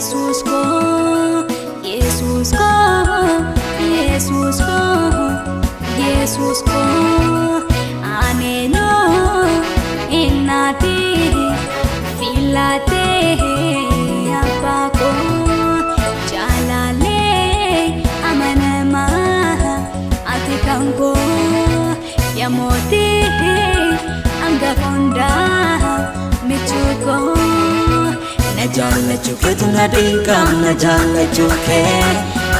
Yesus koo, Yesus koo, Yesus koo, Yesus koo. Aneenoo innati filatee abbaa koo jaalallee amanamaa ati kan koo yaa mootii hangafa hundaa michuu koo. Na jaallachuu keetu na dinqaam, na jaallachuu kee.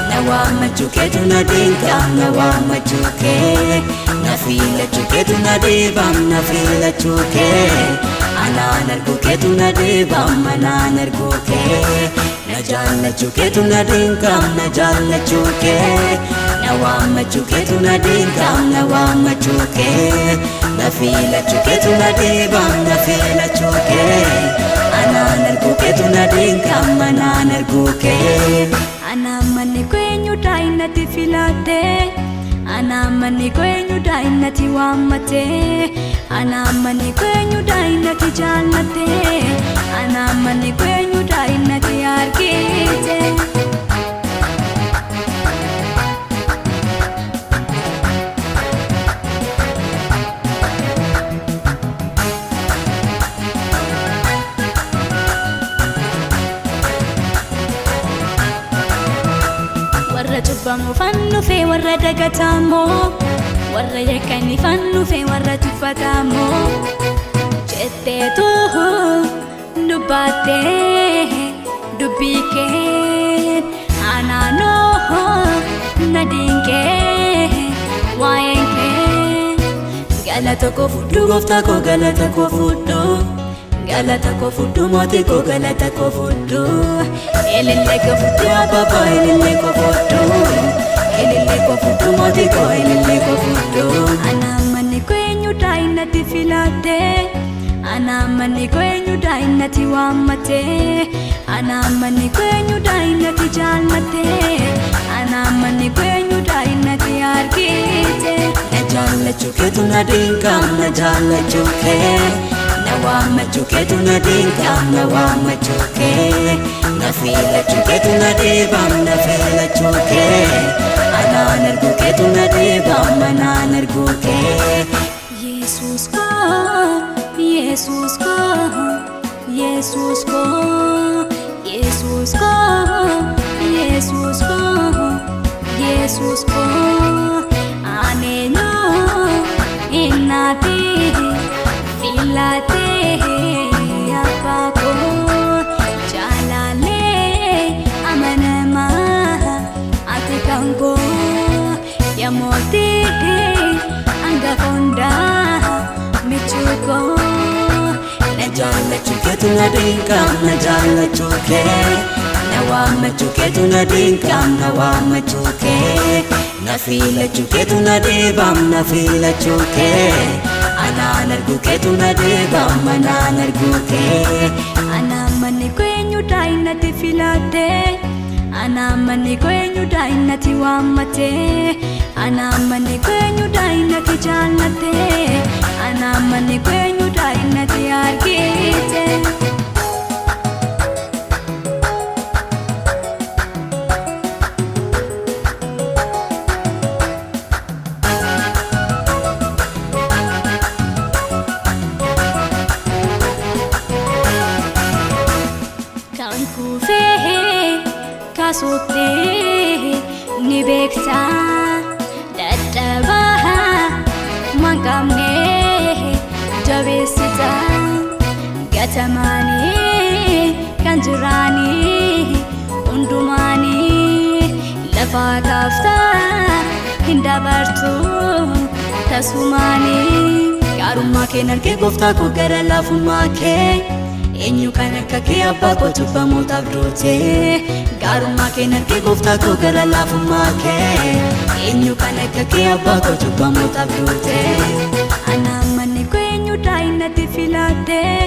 Na waammachuu keetu na dinqaam, na waammachuu kee. Na filachuu keetu na dhiibaam, na filachuu kee. Anaan arguu keetu na dhiibaam, anaan arguu kee. Na jaallachuu keetu na dinqaam, na jaallachuu kee. Na waammachuu keetu na dinqaam, na waammachuu kee. Na filachuu keetu na dhiibaam, na filachuu kee. Anaan arguu keetu na dinqaam, anaan arguu kee. Anaan manni koo eenyudha innati filatee? Anaan manni koo eenyudha innati waammatee? Anaan manni koo eenyudha innati jaallatee? Anaan manni koo eenyudha innati argite? Warra cubbamu fannufee warra dagatamoo, warra yakkanii fannufee warra tuffatamoo jetteetu dubbaattee dubbii kee anaanoo na dinqee waa'een kee. Galata koo fudhu gooftaa koo, galata koo fudhu. Galata koo fudhu mootii koo, galata koo fudhu. Elellee koo fudhu abbaa koo, elellee koo fudhu. Elellee koo fudhu mootii koo, elellee koo fudhu. Anaan manni koo eenyudha innati filatee? Anaan manni koo eenyudha innati waammatee? Anaan manni koo eenyudha innati jaallatee? Anaan manni koo eenyudha innati argite? Na jaallachuu keetu na dinqaam, na jaallachuu kee. Na waammachuu keetu na dinqaam, na waammachuu kee. Na filachuu keetu na dhiibaam, na filachuu kee. Anaan arguu keetu na dhiibaam, anaan arguu kee. Yesus koo, Yesus koo, Yesus koo, Yesus koo, Yesus koo, Yesus koo. Aneenoo innati filatee abbaa koo jaalallee amanamaa ati kan koo yaa mootii hangafa hundaa michuu koo. Na jaallachuu keetu na dinqaam, na jaallachuu kee. Na waammachuu keetu na dinqaam, na waammachuu kee. Na filachuu keetu na dhiibaam, na filachuu kee. Anaan arguu keetu na dhiibaam, anaan arguu kee. Anaan manni koo eenyudha innati filatee? Anaan manni koo eenyudha innati waammatee? Anaan manni koo eenyudha innati jaallatee? Anaan manni koo eenyudha innati argite? Kan kufee kaasutti ni beekta, dadhabaa waan qabne jabeessita, gatamaanii kan jiraanii hundumaanii lafaa kaaftaa hin dabartu tasumaanii. Gaarummaa keen argee gooftaa koo, gara laafummaa kee. Eenyu kan akka kee abbaa koo cubbamootaaf duutee? Gaarummaa keen argee gooftaa koo, gara laafummaa kee. Eenyu kan akka kee abbaa koo cubbamootaaf duutee? Anaan manni koo eenyudha innati filatee?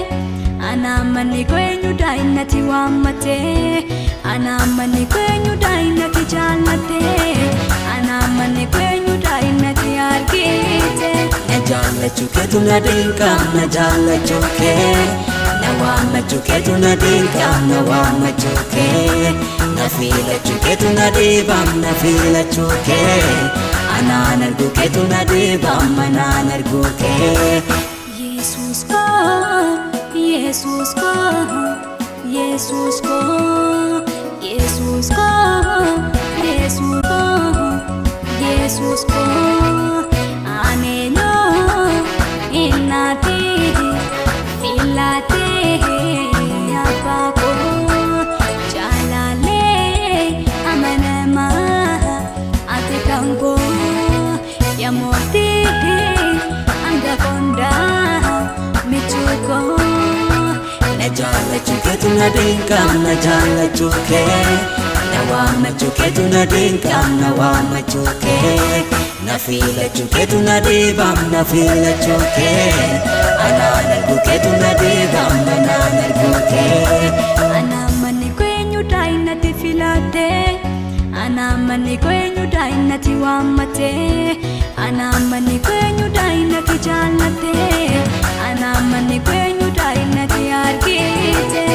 Anaan manni koo eenyudha innati waammatee? Anaan manni koo eenyudha innati jaallatee? Anaan manni koo eenyudha innati argite? Na jaallachuu keetu na dinqaam, na jaallachuu kee. Na waammachuu keetu na dinqaam, na waammachuu kee. Na filachuu keetu na dhiibaam, na filachuu kee. Anaan arguu keetu na dhiibaam, anaan arguu kee. Yesus koo, Yesus koo, Yesus koo, Yesus koo, Yesus koo, Yesus koo. Aneenoo innati filate abbaa koo jaalallee amanamaa ati kan koo yaa mootii hangafoondaa michuu koo. Na jaallachuu keetu na dinqaam, na jaallachuu kee. Na waammachuu keetu na dinqaam, na waammachuu kee. Na filachuu keetu na dhiibaam, na filachuu kee. Anaan arguu keetu na dhiibaam, anaan arguu kee. Anaan manni koo eenyudha innati filatte? Anaan manni koo eenyudha innati waammatte? Anaan manni koo eenyudha innati jaallatte? Anaan manni koo eenyudha innati argite?